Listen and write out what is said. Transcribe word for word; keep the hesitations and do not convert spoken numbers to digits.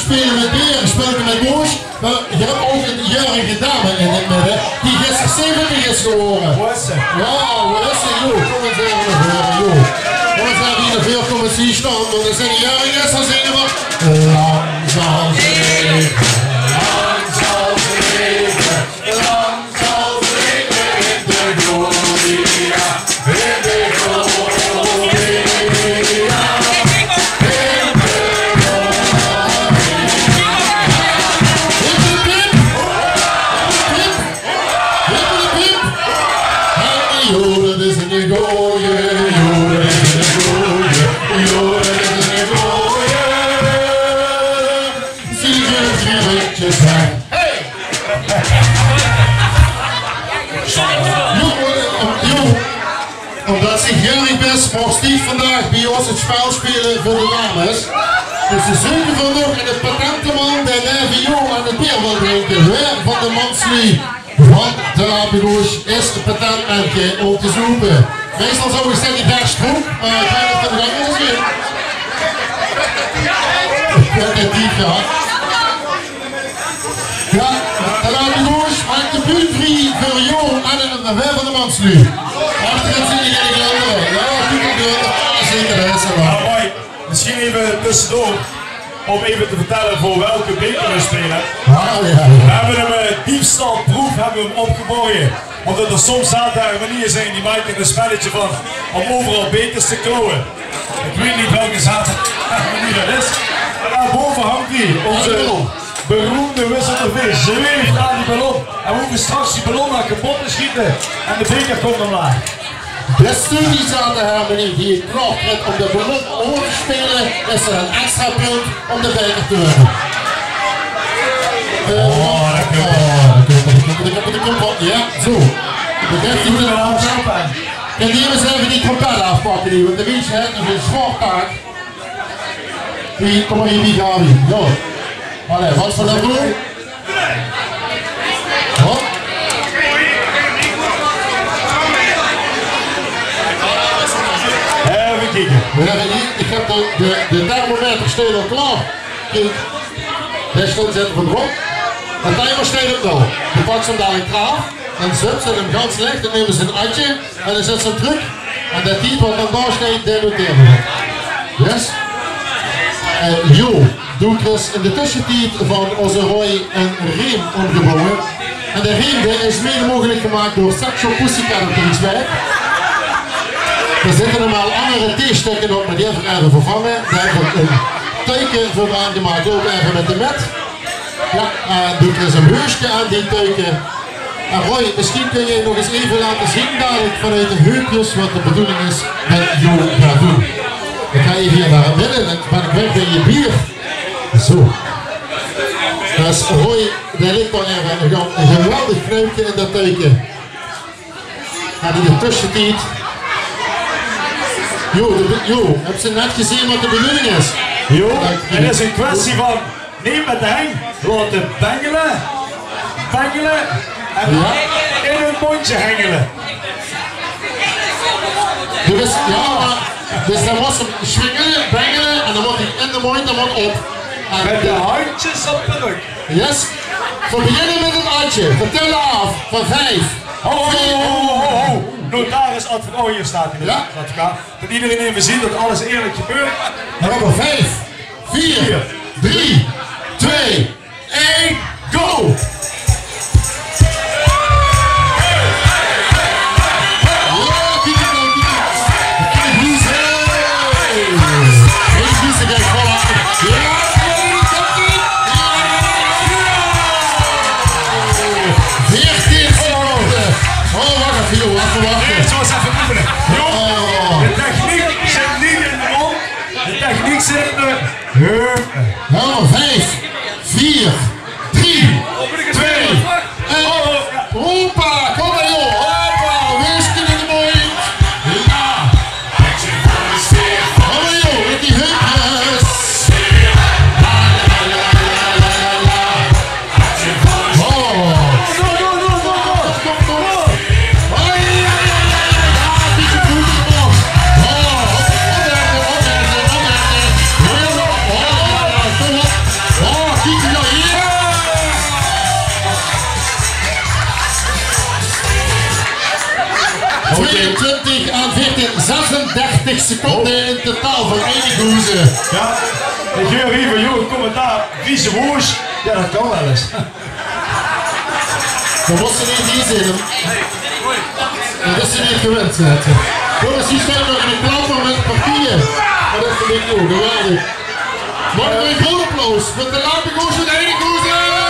Spele mit beer, spele mit moes. Mer geer höb ouch ein jaorige dame in 't midde. Die gister zeventig is gewore. Wo is ze? Jao, wo is ze? Jo, kóm ins effe nao veure, jo. Kóm ins effe hie nao veure kómme, zie staon. Want d'r zeen jaorige, die zinge van: Lang zal ze leve, lang zal ze leve, lang zal ze leve in de gloria. Jao, det is eine gooje, jao, det is eine gooje, jao, det is eine gooje. Zie geer die windjes aan? Hey! Jóng, jóng, ómdet se jaorig bis, maag se vandaag bie ós 't spel speule veur de dames. Dus ze zeuke veur nog eine patente man dae neve Jo aan 't beer wil drinke. Wae van de mansluuj van de Lapegoes is 't patent menke óm te zoepe? Meistal zów ich zègke, dao Strook, mer ich weit neet of d'r nog anger is. Ich weit 't neet, jao. Jao, de Lapegoes maak de bühne vrie veur Jo en de, wae van de mansluuj. Achterin zeen ich de angere. Jao, die kómme d'r. Jao, zeker, det is waal. Jao, mooi. Mesjien effe tössedoor, óm effe te vertèlle veur welke beker veer speule. Ah, jao, jao. Veer höbbe 'n, eh, diefstalproef höbbe veer opgebaoje. Ómdet d'r soms zaate harmonieë zeen, die make d'r e spelletje van óm euveral bekers te klaoje. Ich weit neet welke zaate harmonie det is. Mer dao bove hingk die, ózze beroemde Wissel de Vis. Zweef aan die ballon. En wie v'r straks die ballon dan kepot te sjiete en de beker kump ómlaag. Bès doe die zaate harmonie die 't klaorkriegs óm de ballon euver te speule, is d'r 'n extra punt óm de beker te winne. Eh, oh, det kump, det kump, det kump, det kump waal. Jao, zo. Det haet 'r waal. Kins doe ins effe die trompet aafpakke, die, want de wies haet nog 'n zwaor paak. Die, kóm mer hie bie, Gabi. Zo. Allee, waat veur det doe? Hop. Effe kieke. Veer höbbe hie, ich höb de, de, de thermometer steit al klaor. Kiek, dao steit 'r van drop. De timer steit op nul. Doe paks 'm dalik d'raaf. Dan zups se 'm gans lègk, dan numme se 'n atje. En dan zèts se 'm trök. En de tied waat dan dao steit, dae noteer ich. Yes? Eh, Jo, doe kriegs in de tössetied van ózze Roy 'n reem ómgebouwe. En de reem, dae is mede mogelik gemaak door Sexo Pussycat op de Rietsweg. Dao zitte normaal anger T-stökker op, mer die höbbe veer effe vervange. Dao höbbe veer 'n tuike veur aangemaak, ouch effe mit de mèt. Jao, eh, doe kriegs 'n heuske aan die tuike. En Roy, mesjien kóns doe nog ins effe laote zeen dalik vanoet de heupkes waat de bedoeling is mit Jo gaon doon. Ich gaon effe hie nao 't midde, dan bön ich weg bie de beer. Zo. Det is Roy, dae ligk dao effe, 'n ge-, 'n geweldig knuipke in det tuike. En in de tössetied, Jo, de be-, Jo, höbs se net gezeen waat de bedoeling is? Jo, 't is 'n kwestie van neet mit de henj laote bengele, bengele en in 't móndje hengele. Doe bis, jao, mer, dus dan mós se swingele, bengele en dan mót 'r in de móndj, dan mót 'r op. En mit de hendjes op de rök. Yes. Veer beginne mit 't atje. Vertèl aaf. Van vief. Ho, ho, ho, ho, ho, ho. Notaris, adv-, oh, hie steit 'r. Jao. Advocaat. Det ederein effe zuut det alles eerlik gebeurt. Nummer vief, veer, drie, twee, ein, go! Veertien seconde. Oh, wach effe, jóng, effe wachte. Nae, zo is effe oefene. Jóng, de techniek zit neet in de móndj. De techniek zit in de heupe. Nummer vief, veer, drie, twee, ein. Hoppa, kóm mer, jóng. Hoppa, wees in de móndj. Jao. Kóm mer, jóng, mit die heupkes. Tweeëntwintig aan veertien, zesendertig seconden in totaal veur Eijnhoeze. Jao, ich huur hie van, joh, commentaar, vieze woos. Jao, det kan waal ins. Dan mós se neet hie zeen, hè. Det is neet gewend, hè. Jónges, hie steit nog ein klapper mit papieër. Mer det vinj ich ouch geweldig. Maag ich ein groot applaus veur de Lampegoos oet Eijnhoeze?